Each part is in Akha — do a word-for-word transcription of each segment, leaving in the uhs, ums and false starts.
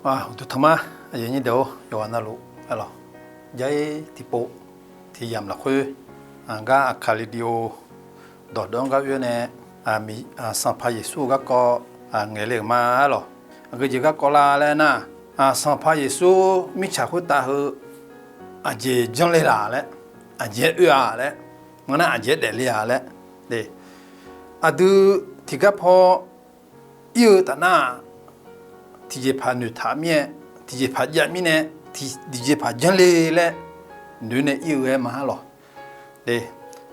Uqduq tanqma, aqyuif aqnyir deuq-or, yawqghaq navluf aerlawq, jair tiqpov tiq yamq lafkhoer, gar Aqkaq radio dawqdeuv-anr gar oe-awr nae, Sanqpaq Yeqsur-euq garkawv ngaeq le-euq ma aerlawq. Aqgeujeq garkawv lar laer nar, Sanqpaq Yeqsur mirtsaq khoertav heu aqjeq janr le laq laer, aqjeq-aer oe-a laer, ngeur nar aqjeq-aer daefle-a laer, aqdui tiqgar paw ir-eu taf nar-aq, tiqjeq paq noeqtaq-eu mirnae, tiqjeq paq jav mirnae, tiqjeq paq janr le laer noeq nae ir-eu ghae ma aerlawq.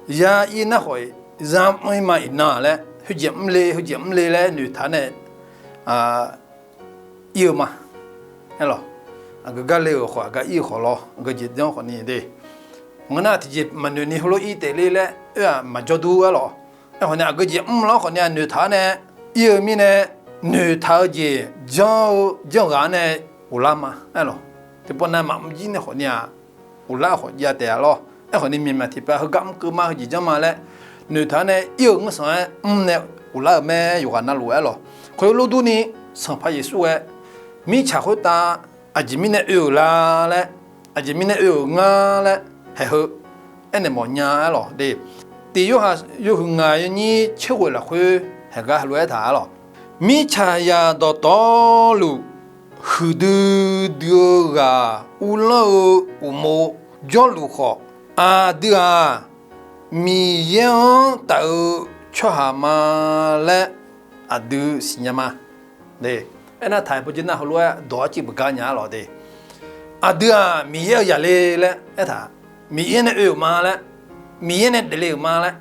Yar ir nar khawf-iq, zar mr ir ma iqnan laer, heujeq mr le heujeq mr le laer noeqtaq nae ir-eu ma aerlawq. Aqgeu gar le-euq khawf, aqgar ir-eu khawf lawr, aqgeu jeq janr khawf ni de. Ngeur nar tiqjeq maqnoeq ni heulof ir taef le laer oe-aq maqjawr dur aerlawq. Aerkhawf ni aqgeu jeq mr lawr khawf ni-aq noeqtaq-awr nae ir-eu mirnae, noeqtaq-eu jeq janr-eu janr ghaq-anr nae ghoflar ma aerlawq. Tiqpov nav maqmr jir nae khawf ni-aq, ghoflar khawf jav taef-a lawr. Aerkhawf ni myaqmyaq tiqpav heugar mr keuv ma, heujeq janr ma laer noeqtaq-awr nae ir-euq ngeur sanq-aer mr nae ghoflar-euq mae, yawqghaq navluf aerlawq. Khoerlof durni, Sanqpaq Yeqsur ghae mirtsaq khoertav aqjeq mirnae oe-euq la laer, aqjeq mirnae oe-euq ngar laer haeq heu aernaeq mawf nya aerlawq de. Tiq Yorhaq yawhuiq ngaq yawnyir tser ghoeq lafkhoer haeq gar heulof-aer taq aerlawq. Mirtsaqzaq dawqtawvluf huiqdui dui-eu ghaq uvlanr-eu uqmov jawrluf khawf, aqdui-aq, Miqyaer-anr taf-eu tsawrhaq ma laer aqdui siqnya ma. Aernar taq-aer pawdzer nar heulof-aer dawq arciv beugar nya aerlawq de. Aqdui-aq Miqyaer-euq zaq le laer aertaq, Miqyaer nae oe-euq ma laer, Miqyaer nae daefle-euq ma laer.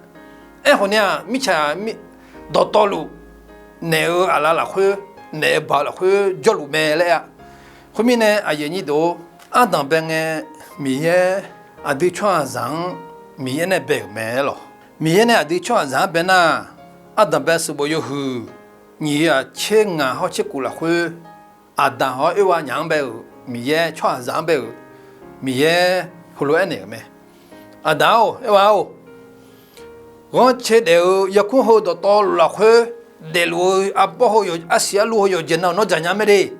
Aerkhawf ni-aq mirtsaq dawqtawvluf naeq-eu aqlaf lafkhoer, naeq-eu baoq lafkhoer jawrluf mae laer-a. Khoermirnae aqyuif aqnyir deuq-or, ardanq bae ngae Miqyaer aqdui tsawrhaqzaq-anr Miqyaer nae bae-euq mae aerlawq. Miqyaer nae aqdui tsawrhaqzaq-anr bae nar, ardanq bae sheuqbof yawhuiq nyiq-eu aqtser ngaq hawr tser kuf lafkhoer, Aqdaq hawr Erwa nyaf-anr bae-euq Miqyaer, tsawrhaqzaq-anr bae-euq Miqyaer heulof-aer naeq-euq mae. Aqdaq-or, Erwa-or, ghanrcae daef-eu yarkmr heu dawqtawvluf lafkhoer daefluf-eu arbawr heu, arsiq arluv heu yawqjeq nan-euq nawr dzaqnya mae de.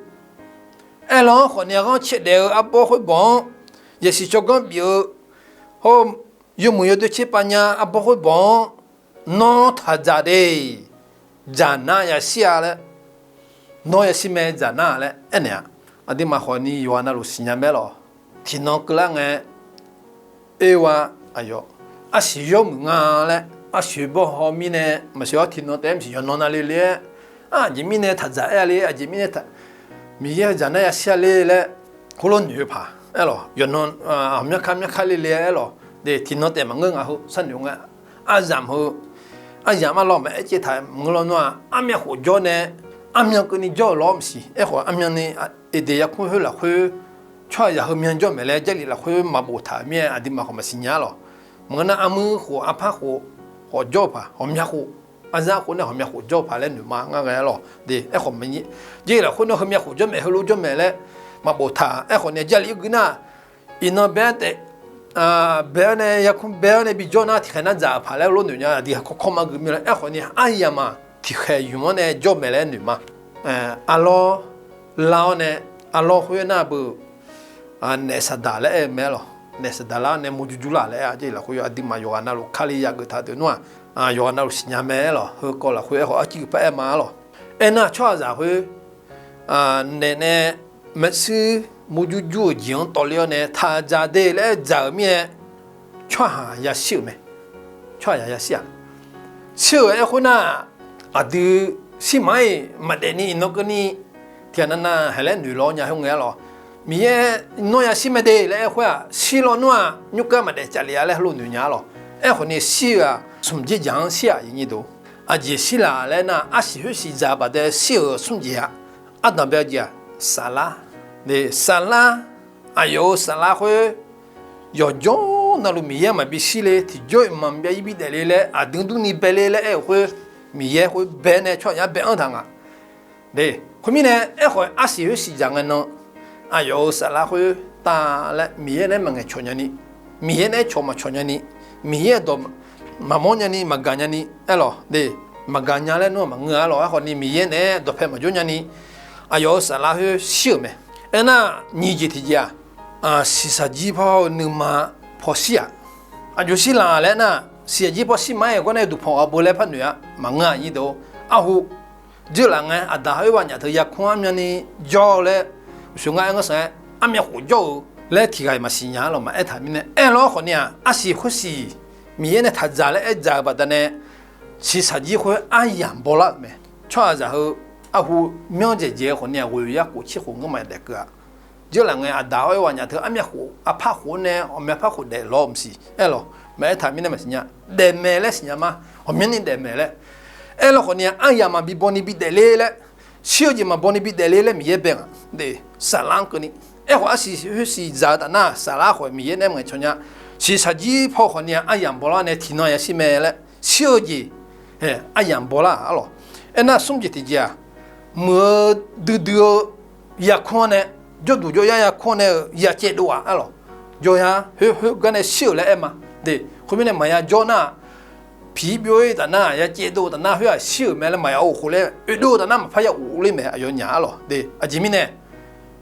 Aerlanr khawf ni-a ghanrcae daef-eu arbawr khoerbawq-anr, yasiq tsawrganr bif-eu hawr-eu yawmuiq yawdoer tserpav nya arbawr khoerbawq-anr nawr taqdzaq de. Dzaqnar yashir-a laer, nawr yashir mae dzaqnar laer aernaeq-a. Aqduimaf khawf ni yawqghaq navluf siqnya mae aerlawq. Tiqnan keuvlar ngae, Erwa, aqyawf arsiq yawmuiq nga laer, arsiq bawr haw mirnae maqsiq-awr tiqnan taef-aer maqsiq yawqnan navle le-aer, aqjeq mirnae taqdzaq aer-a le, aqjeq mirnae Miqyaer-eu dzaqnar yashir-a le laer khoerlof noeq-eu paq aerlawq. Yawqnan aqmyanr kar myanr kar le le-aer aerlawq. De tiqnan taef maqngeur nga heu sharnoeq ngae, aryamq heu, aryamq arlawr maqaer caev taq maqngeur lawr nawr-aq, armyan khof jawr nae, armyan keuvni jawr-euq lawr maqsiq. Aerkhawf armyan ni Eqdeq yarkmr khoer lafkhoer tsawrhaqzaq heumyan jawr maeq laer Jarlif lafkhoer maqboftaq-euq mirnae aqduimaf khawf maqsiq nya aerlawq. Maqngeur nar armuir khof, arpar khof, khawf jawr-eu paq, ghawqmya khof, arzar khof nae ghawqmya khof jawr-eu paq laer noeq ma ngar ghae aerlawq. De aerkhawf Jarlif lafkhoer nawr heumya khof jawr maeq heulof jawr maeq laer maqboftaq. Aerkhawf ni Jarlif irgui nar, iqnan bae-aer taef, bae-awr nae yarkmr bae-awr nae bijawr nar tiqkhaeq nar dzaq-euq paq laer heulof noeq nya. Aqdui kawrkawr ma gui mir la. Aerkhawf ni aryamq-aq tiqkhaeq ymq-anr nae jawr maeq laer noeq ma. Arlawr lar-awr nae, arlawr khoer nar beu naef saqdaq laer aer-eu mae aerlawq. Naef saqdaq lar-awr nae murjur jur laf laer aer-a. Jarlif lafkhoer aqduimaf yawqghaq navluf Kali yageuq taq deuq nar-aq, yawqghaq navluf siqnya mae aerlawq. Heukawv lafkhoer aerkhawf arciv gui par aer ma aerlawq. Aernar tsawrhaqzaq khoer naef nae maershuir murjur jur-euq jeq-anr tawvler-awr nae taqdzaq de laer aer dzaq-euq mirnae tsawrhaq yashir-euq mae. Tsawrhaq yashir-aq, shir-euq aerkhoer nar-aq, aqdui shir maq-iq maqdaef ni iqnan keuvni tiqghaq navnav haeq laer noeq law nya khoer ngae aerlawq. Miqyaer nawr yashir mae de laer aer khoer-aq, shir lawnmr-aq nymrkeuv maqdaef cavlef-a laer heulof noeq nya aerlawq. Aerkhawf ni shir-euq-aq smq jeq jaq-anr shir-aq, aqyuif aqnyir deuq, aqjeq shir laq laer nar, arsiq khoersiq dzaq-eu baqdanae shir-euq smr jeq-aq, ardanq bae-eu jeq-aq, saflar, saflar, aqyawf-euq saflar khoer yawqjawr navluf Miqyaer maqbi shir le, tiqjawr iqmaq maqbyav ir bidaef le laer aqdui durni bae le laer aer-euq khoer, Miqyaer khoer bae nae tsawrhaq yar bae-anr taq nga. Khoermirnae aerkhawf arsiq khoersiq dzaq ngae nan, aqyawf-euq saflar khoer tav laer Miqyaer nae maqngaeq cawq nyani, Miqyaer nae cawq maqcawq nyani, Miqyaer-euq dawq maqmawr nyani maqgaq nyani aerlawq de. Maqgaq nya laer nmr-aq maqngeur-a aerlawq. Aerkhawf ni Miqyaer nae dawqpae maqjawr nyani, aqyawf-euq saflar khoer shir-euq mae. Aernar, nyiq jeq tiqjeq-aq, shiqshaq jir paw-eu nuima paw shir-aq, aqjox shir laq laer nar, shiqshaq jir paw shir ma-aer-eu gawr nae duqpanq ghaq beu laer par noeq-a maqngeur-a nyir deuq-or. Arhu, dzeurlaf ngae aqda hawr-eu ghaq nyaf teu yarkmr armyanni jawr-eu laer, uqshoe ngar aer ngeur sanq-aer armyav khof jawr-eu laer tiq ghaq-iq maqsiq nya-a lawq. Maqaer taq mirnae aerlawr khawfni-aq, arsiq khoersiq Miqyaer nae taqdzaq laer aerdzaq-eu baqdanae, shiqshaq jir khoer aryamq bawlar-euq mae. Tsawrhaqzaq heu arhu myanr dzaeq dzaeq-eu khawfni-aq, ghoeq yar khof tser khof ngeur maqdaef keuv-a. Dzeurlaf ngae aqda hawr-eu ghaq nyaf teu armyav khof aqpar khof-awr nae ghawqmya par khof daef lawr-eu maqsiq. Aerlawq, maqaer taq mirnae maqsiq nya. Daefmaeq laer siqnya ma. Ghawqmyanrni daefmaeq laer. Aerlawr khawfni-aq, aryamq maqbi bawni bi daefle laer, shir-eu jeq maqbawni bi daefle laer Miqyaer bae nga. Saflar-anr keuvni. Aerkhawf arsiq khoersiq dzaq-eu taf nar, saflar khawf Miqyaer nae aer maqngae caw nya. Shiqshaq jir paw khawfni-aq, aryamq bawlar nae tiqnan yashir mae laer shir-eu jeq aryamq bawlar-aq arlawq. Aernar, smr jeq tiqjeq-aq, muiq-eu duidui-eu yarkmr-anr nae, jawrduq jawryar yarkmr-anr nae-euq ya caevdov-aq arlawq. Jawryar khoer khoergar nae shir-euq laer aer ma. De, khoermirnae maqya jawr nar, piq byov-ir taf nar, ya caevdov taf nar khoer-aq shir-euq mae laer maqya of khof laer, oedov taf nar maqpar ya of ler mae aqyawfnyaf arlawq. De, aqjeq mirnae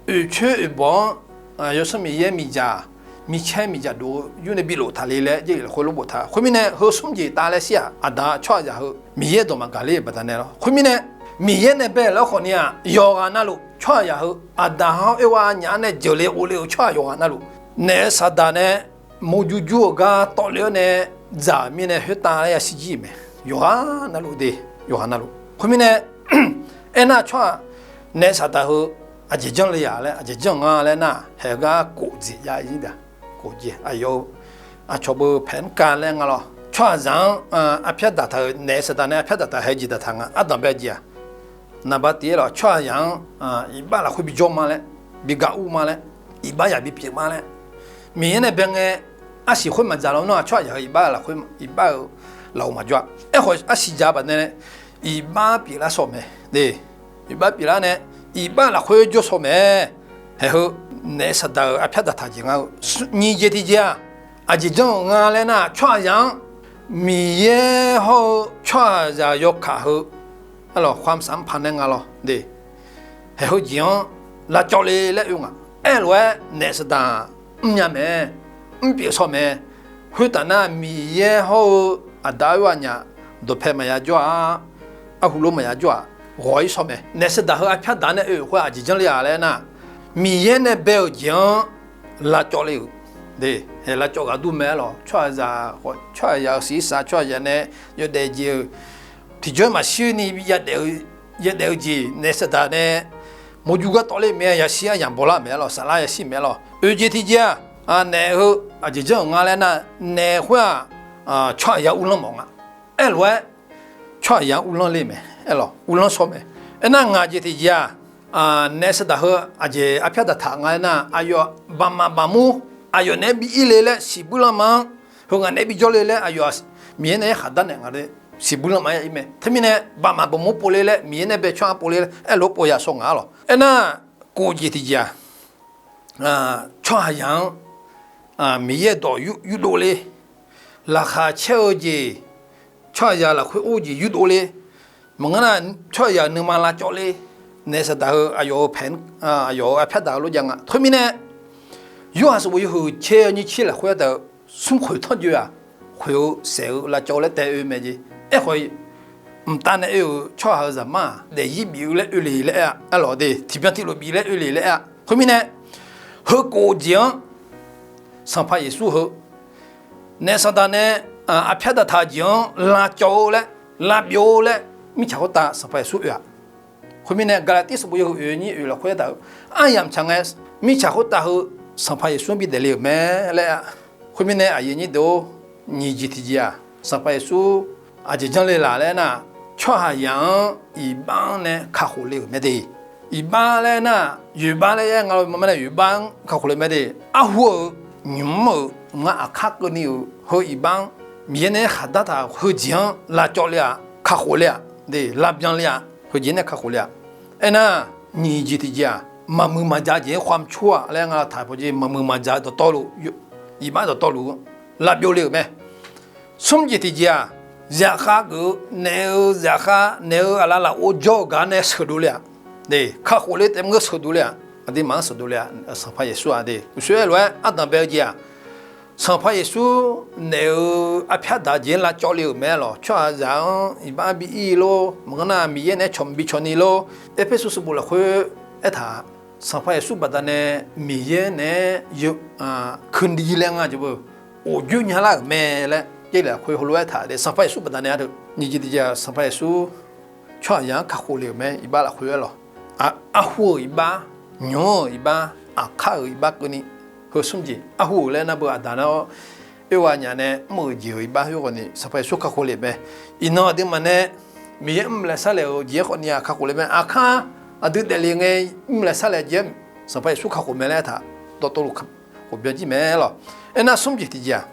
oeqcoer oeqbawq-anr yawsanr Miqyaer miqdzaq, micaer miqdzaq dov-eu yur nae bilof taq le laer Jarlif lafkhoer lor boftaq. Khoermirnae heu smr jeq tav laer shir-aq, aqda tsawrhaqzaq heu Miqyaer dawq maqgaq ler-euq baqdanae lawr. Khoermirnae Miqyaer nae bae-euq laer khawfni-aq, yawqghaq navluf tsawrhaqzaq heu aqda hawr-eu ghaq nyaf-anr nae jeuqle of le-euq tsawrhaq yawqghaq navluf, naef-eu saqdaq nae murjur jur-eu gar tawvle-awr nae dzaq-euq mirnae khoertav laer yashir jir-euq mae. Yawqghaq navluf de, yawqghaq navluf. Khoermirnae aernar, tsawrhaq naef-eu saqdaq heu aqjeq janr le-aq laer, aqjeq janr-eu nga laer nar, haeq-eu gar kof dzaeq jav-ir da. Kof jeq aqyawf-eu aqcawq beu paeq-anr ka laer nga lawr. Tsawrhaqzaq-anr arpyar daqtaq-euq, naef-eu saqdaq nae arpyar daqtaq haeq jeq daqtaq nga. Ardanq bae jeq-aq, naqba tiq-aer lawq, tsawrhaqzaq-anr iqbax lafkhoer bijawr ma laer, bigaq ur ma laer, iqbax yaq bipyeuf ma laer, Miqyaer nae bae ngae, arsiq khoer maqdzaq lawnmr-aq, tsawrhaqzaq heu iqbax lafkhoer, iqbax-euq lafov maqjawr-a. Aerkhawf arsiq dzaq-eu baqdanae iqbax pyeuflar shawr mae. De, iqbax pyeuflar nae, iqbax lafkhoer jawr shawr mae. Haeq heu naef-eu saqdaq-euq arpyar daqtaq jeq nga-eu. Nyiq jeq tiqjeq-aq, aqjeq janr-euq nga laer nar, tsawrhaqzaq-anr Miqyaer hawr-eu tsawrhaqzaq yawkaq heu arlawq, ความสัมพันธ์ nae nga lawr de. Haeq heu jeq-anr lavcawv le laer oe nga. Aerlof-aer naef saqdaq mrnya mae, mrpyeuf shawr mae. Khoertaf nar Miqyaer hawr-eu aqda oer ghaq nyaf dawqpae maqya jawr-a, arhu lof maqya jawr-aq, ghawq-ir shawr mae. Naef saqdaq heu arpyar daq nae oe-euq khoer aqjeq janr le-aq laer nar, Miqyaer nae bae-euq jeq-anr lavcawv le-euq. De, haeq lavcawv ghaq dur mae arlawq. Tsawrhaqzaq, tsawrhaqzaq-euq siqsaq, tsawrhaqzaq nae yawdaef jeq-euq tiqjawr maqshir ni yadaef-eu jeq naef saqdaq nae murjur gar tawvler mae, yashir aryamq bawlar mae arlawq, saflar yashir mae arlawq. Oeq jeq tiqjeq-aq, naef heu aqjeq janr-euq nga laer nar, naef khoer-aq, tsawrhaqzaq uvlanr mawf nga. Aerlof-aer tsawrhaqzaq uvlanr le mae arlawq, uvlanr shawr mae. Aernar, ngaq jeq tiqjeq-aq, naef saqdaq heu aqjeq arpyar daqtaq nga aernar, aqyawf baqmaf baqmur aqyawf naeq-aer bi ir le laer siqbuir lanma-anr, heu ngaq naeq-aer bijawr le laer aqyawf Miqyaer nae aer khaqdar naeq nga le, siqbuir lanma-aer ir mae. Teumirnae baqmaf baqmur pov le laer, Miqyaer nae bae tsawrhaq pov le laer aerlof-aer pov ya shawr nga arlawq. Aernar, kof jeq tiqjeq-aq, tsawrhaqzaq-anr Miqyaer dawq yurdov le, laqkhaq caer-eu jeq, tsawrhaqzaq lafkhoer or jeq yurdov le, maqngeur nar tsawrhaqzaq nuima lavcawv le, naef saqdaq heu aqyawf-euq paeq, aqyawf-euq arpyar daq-eu lof jav nga. Teumirnae Yorhaq sanqbof yawhuiq caer-eu nyiq tser lafkhoer taf-eu smr khoeq tanrjoe-aq, khoeq-eu saef-eu lavcawv laer tae oe mae jeq. Aerkhawf, mqtav nae oe-euq tsawrhaq-euq zaqmar-aq, daefzir bif-eu laer oe le laer aer-a, arlawq de, tiqbyan tiqlof bif laer oe le laer aer-a. Khoermirnae, heukof jeq-anr Sanqpaq Yeqsur heu naef saqdaq nae arpyar daqtaq-eu jeq-anr lavcawv-eu laer, lavbyov-eu laer, mirtsaq khoertav Sanqpaq Yeqsur oe-aq. Khoermirnae, Gaqlaqtiv sanqbof yawhuiq oeq nyiq oeq lafkhoer taf-eu, aryamq tsaq ngae, mirtsaq khoertav heu Sanqpaq Yeqsur-anr bidaef le-euq mae laer aer-a. Khoermirnae, aqyuif aqnyir deuq-or, nyiq jeq tiqjeq-aq, Sanqpaq Yeqsur aqjeq janr le laf laer nar, tsawrhaqzaq-anr iqbax-anr nae kakhof le-euq mae de. Iqbax laer nar, yoeqbax laer aer nga lo, maqma nae yoeqbax-anr kakhof le mae de. Arhu-euq, nymq-mr-euq, ngar aqkar keuvni-euq heu iqbax-anr Miqyaer nae aer khaqdar taq-euq heujeq-anr lavcawv le-aq, kakhof le-aq, de, lavbyan le-aq, heujeq nae kakhof le-aq. Aernar, nyiq jeq tiqjeq-aq, maqmuiq maqjaq jeq-anr ความชั่ว-aq laer nga taq pawjeq, maqmuiq maqjaq-eu dawqtawvluf, iqbax dawqtawvluf lavbyov le-euq mae. Smr jeq tiqjeq-aq, zaqkhav geuf-eu naef-eu zaqkhav naef-eu aqlaf lafov jawr-eu gaq nae sheuqdov le-aq, De, kakhof le taef maqngeur sheuqdov le-aq, aqduimaf-anr sheuqdov le-a, Sanqpaq Yeqsur-aq de. Uqshoe aerlof-aer ardanq bae-eu jeq-aq, Sanqpaq Yeqsur naeq-eu arpyar daq jeq-anr lavcawv le-euq mae lawq. Tsawrhaqzaq-anr iqbax bi ir lor, maqngeur nar Miqyaer naeq-aer cawq maqbi cawq ni lor. Erpersu sanqbof lafkhoer aertaq-aq, Sanqpaq Yeqsur baqdanae Miqyaer naeq-aer keuvni laer nga jeq beu, ghofjoer nya lar-euq mae laer Jarlif lafkhoer heulof-aer aertaq de. Sanqpaq Yeqsur baqdanae ardeuv nyiq jeq tiqjeq-aq, Sanqpaq Yeqsur tsawrhaqzaq-anr kakhof le-euq mae. Iqbax lafkhoer aer lawq, arhu-euq iqbax, nymq-euq iqbax, aqkar-euq iqbax keuvni, heu smr jeq arhu-euq laer nar beu aqdaq nar-awr, oerghaq nyaf nae mr-euq jeq-euq iqbax khoerghawni Sanqpaq Yeqsur kakhof le-euq mae. Iqnan aqduimaf nae Miqyaer mrlaeq sarlaeq-euq jeq-aer khawfni-aq kakhof le mae. Aqkar aqdui daefle ngae mrlaeq sarlaeq jeq-aer Sanqpaq Yeqsur kakhof mae laer aertaq, dawqtawvluf ghofbyan jir mae lawq. Aernar smr jeq tiqjeq-aq,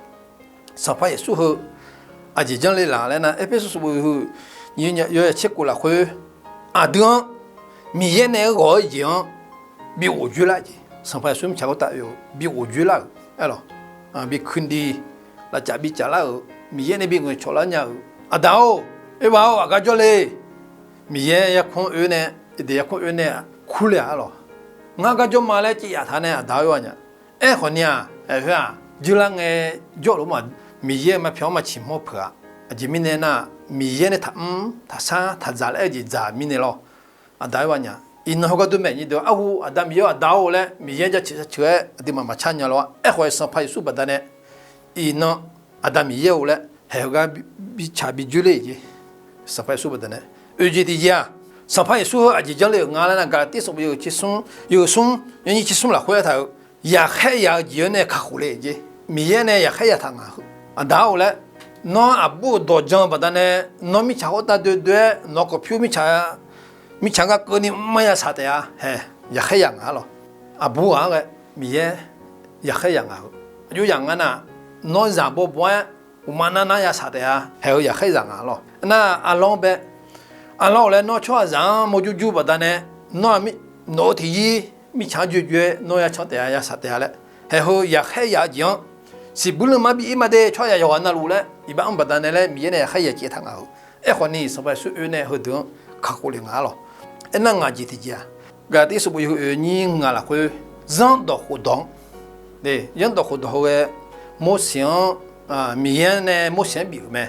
Sanqpaq Yeqsur heu aqjeq janr le laq laer nar, Erpersu sanqbof heu nyiq yawzaq tser kof lafkhoer, aqdui-anr Miqyaer nae-aer ghawq-eu jeq-anr bi ghofjoer lar jeq, Sanqpaq Yeqsur mirtsaq khoertav oe-eu bi ghofjoer lar-euq aer lawq. Bi keuvni lavcaf bi caf lar-euq, Miqyaer nae bi ngaeqcawq lar nya-euq, Aqdaq-or, oerba-or, aqgar jawr le. Miqyaer yarkmr oe nae, aqdui yarkmr oe nae kurle-aq aer lawq. Ngar gar jawr ma laer caev yaf taq nae Aqdaq-or, oerghaq nyaf. Aerkhawfni-aq, aer, heu-aq, juirlar ngae jawrluf ma, Miqyaer-euq maqpyawq-anr maqciq mawr peuq-a. Aqjeq mirnae nar, Miqyaer nae taqmr taqshar taqdzaq laer aer-eu jeq dzaq mirnae lawr. Aqdaq oerghaq nyaf. Iqnan heugar dur mae nyiq deuq, arhu Aqda Miqyaer-or, Aqda-or laer Miqyaer jaceuq jaceuq-aer aqduimaf maqcar nya lawr-a. Aerkhawf-ni Sanqpaq Yeqsur baqdanae iqnan Aqda Miqyaer-or laer haeq heugar bi tsaq bi joer ler-euq jeq, Sanqpaq Yeqsur baqdanae oe jeq tiqjeq-aq, Sanqpaq Yeqsur heu aqjeq janr le-euq nga laer nar, Gaqlaqtiv sanqbof yawhuiq tser smr, yawhuiq smr, yawnyir tser smr lafkhoer aertaq-euq, yaqkhaer yaq-eu jeq-anr nae kakhof le-euq jeq, Miqyaer nae yaqkhaer yataq ngaq heu, Aqda-or laer, nawr aqbur-euq dawq jan-eu baqdanae, nawr mirtsaq khoertav doe doe-aer nawq-eu kawqpyur mirtsaq, mirtsaq gar keuvni mr-aer yasaq taef-a haeq, yaqkhaer yaq ngaq-a lawq. Aqbur ghaq-anr ghae Miqyaer yaqkhaer yaq ngaq heu, aqjox yaq nga nar, nawr zaq bawbaw-aer uqma nar nar yasaq taef-a haeq heu yaqkhaer zaq ngaq lawq. Nar aqlanr bae, aqlanr-or laer nawr tsawrhaqzaq-anr mawrjur jur baqdanae, nawr-aq, nawq-eu tiqyir mirtsaq-anr joe joe-aer nawr yacan taef-a yasaq taef-a laer haeq heu yaqkhaer yaq-eu jeq-anr, siqbuir leurma bi ir ma de, tsawrhaqzaq yawqghaq navluf laer iqbax anr baqdanae laer Miqyaer nae yaqkhaer yaq caev taq ngaq heu. Aerkhawfni Sanqpaq Yeqsur oe nae heudeuq-anr kakhof le ngaq-a lawq. Aernar ngaq jeq tiqjeq-aq, Gaqlaqtiv sanqbof yawhuiq oeq nyir ngaq lafkhoer, zanrdawq khofdawq-anr, zanrdawq khofdawq heu ghae Morseq-anr, Miqyaer nae Morseq-anr bif-euq mae.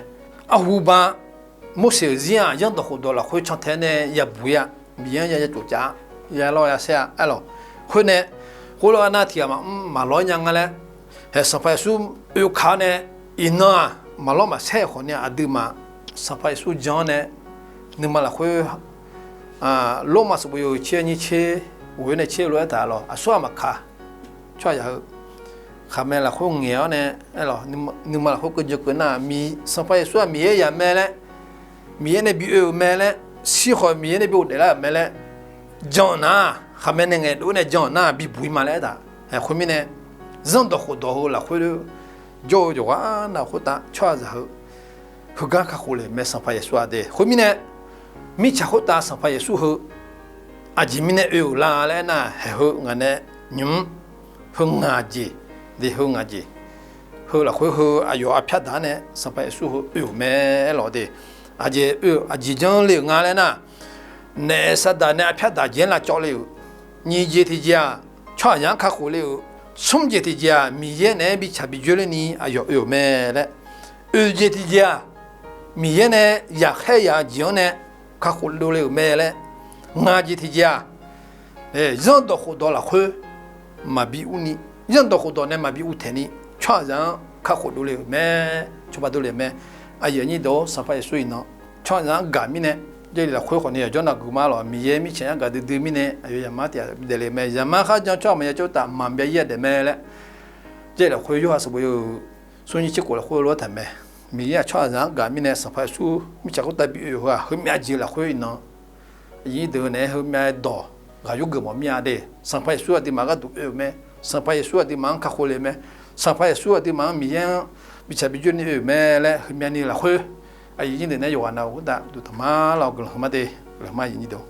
Arhuba Morseq-euq zir-aq, zanrdawq khofdawq lafkhoer cantae nae yabuq ir-a. Miqyaer-anr ya ya tsofcaf-a, ya lawr ya saer-a aer lawq. Khoer nae, khoerlof-aer nar tiqghaq maqmr maqlawr nya nga laer, haeq Sanqpaq Yeqsur oeka-awr nae, iqnan-aq maqlawr maqsaer-euq khawfni aqduimaf Sanqpaq Yeqsur jan-awr nae, nuima lafkhoer, Lormav sanqbof yawhuiq tser nyir tser, ghof-aer nae tser lof-aer taq lawq, aqsurghaq maqkaq, tsawrhaqzaq heu khaqmae lafkhoer ngaeq-awr nae aer lawq, nuima lafkhoer keuv jan keuv nar, Sanqpaq Yeqsur-aq Miqyaer yaq mae laer, Miqyaer nae bi oe-euq mae laer, shir khawf Miqyaer nae bi ghofdaef lar-euq mae laer jan-euq nar, khaqmae nae ngaeqdov-aer nae jan-euq nar bibuq ir ma laer aertaq. Khoermirnae, zanrdawq khofdawq heu lafkhoer jawr-eu yawqghaq navluf khoertav tsawrhaqzaq heu heugar kakhof le-euq mae, Sanqpaq Yeqsur-aq de. Khoermirnae, mirtsaq khoertav Sanqpaq Yeqsur heu aqjeq mirnae oe-euq la laer aernar, haeq heu ngaq nae nymq-mr, heu ngaq jeq, de heu ngaq jeq, heu lafkhoer heu aqyawf arpyar daq-anr nae Sanqpaq Yeqsur heu oe-euq mae aer lawq de. Aqjeq oe-euq aqjeq janr le-euq nga laer nar, naef saqdaq nae arpyar daq jeq-anr lavcawv le-euq, nyiq jeq tiqjeq-aq, tsawrhaqzaq-anr kakhof le-euq, smr jeq tiqjeq-aq, Miqyaer naeq-aer bitsaq bijoer lerni aqyawf oe-euq mae laer, oeq jeq tiqjeq-aq, Miqyaer nae yaqkhaer yaq-eu jeq-anr nae kakhof dovle-euq mae laer, ngaq jeq tiqjeq-aq, zanrdawq khofdawq lafkhoer maqbi urni, zanrdawq khofdawq nae maqbi uvtaeq ni, tsawrhaqzaq-anr kakhof dovle-euq mae, cawba dovle-euq mae. Aqyuif aqnyir deuq-or, Sanqpaq Yeqsur iqnan tsawrhaqzaq-anr gaq mirnae, Jarlif lafkhoer khawfni yawqjawr navguq ma lawq, Miqyaer mirtsaq-anr gaq duidui mirnae aqyawf zaqmar tiq ghaq bidzaeq le mae, zaqmar kharjan tsawrhaq maqya cawv taf maqbyav ir-a daef mae laer, Jarlif lafkhoer Yorhaq sanqbof yawhuiq smr nyir tser khof lafkhoer lof-aer taq mae. Miqyaer-aq tsawrhaqzaq-anr gaq mirnae Sanqpaq Yeqsur mirtsaq khoertav bi oe-euq heu-aq, heumyav jeq lafkhoer iqnan, aqyuif aqnyir deuq naeq-aer heumyav-aer dawq ghaq yur geuf mawf mir-a de. Sanqpaq Yeqsur aqduimaf gharduq oe-euq mae. Sanqpaq Yeqsur aqduimaf-anr kakhof le-euq mae. Sanqpaq Yeqsur aqduimaf-anr Miqyaer-anr bitsaq bijoer ni oe-euq mae laer heumyav ni lafkhoer, aqyuif aqnyir deuq naeq-aer yawqghaq navluf khoertav duq taqmar laf-awr guiqlanq heu ma de. Guiqlanq ma, aqyuif aqnyir deuq.